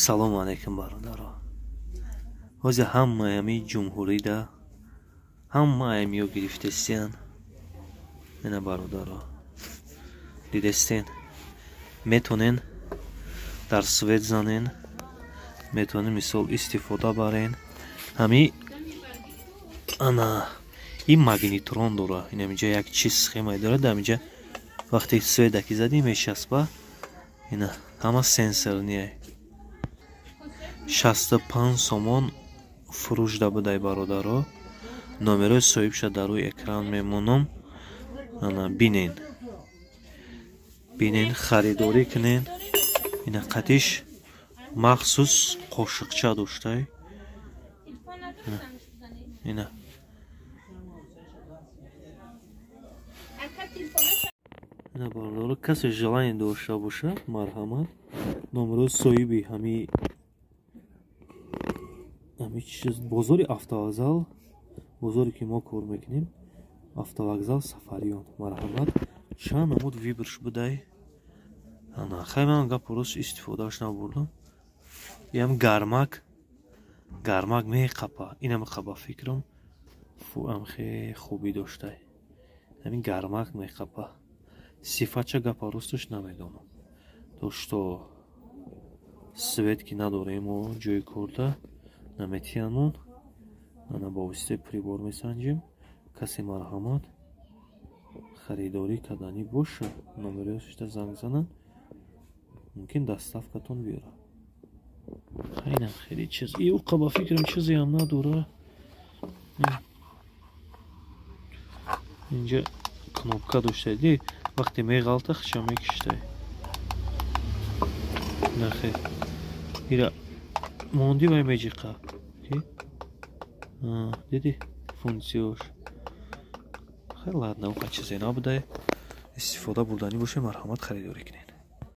Салому алайкум, бародаро. Ҳозир ҳамаи ҳами ҷумҳурида ҳамаи ҳамиё гирифтестиян. Ина, бародаро, дидестен, метонен дар свет занен, метонен, мисол, истифода барен. Ҳами ана ин магнитрон дора, инамиҷа як чиз схемае дорад. Дамиҷа вақте светаки задӣ, мешаспа. Ина ҳама сенсорный. 65 сомон фурӯшда будай, бародаро. Номерои соҳибша дар рӯи экран мемонам. Ана бинен, бинен, харидорӣ кунен. Ина қатиш махсус қошиқча доштай. Ина, бародаро, касе желание дошта бошад, марҳамат, номерои соҳиби ҳами чиз: бозори автовокзал, бозоре ки мо кор мекунем, автовокзал Сафариён. Марҳамат. Чанд намуд выбор ш будай. Ана хай, ман гапу рост истифодааш набурдам. Ям гармак, гармак меқапа, инам қаба фикрам ам хе хубӣ доштай. Ҳамин гармак меқапа. Сифатша, гапа росташ, намедонам, то что свет ки надорем, ҷои корда наметиянмон. Ана бо воситаи прибор месанҷем. Касе, марҳамат, харидорӣ карданӣ бошад, номерошда занг занад, мумкин доставка тон биёрад. Хайнам хеле чиз иуқа ба фикрам чизеам надора. Инҷа кнопка доштади, вақте меғалта, хича мекиштай. Нахе, ира монди, вай меҷиқа. Диди функсияш? Хеле ладно, уқа чизе набудай. Истифода бурданӣ боше, марҳамат, харидорӣ кунед.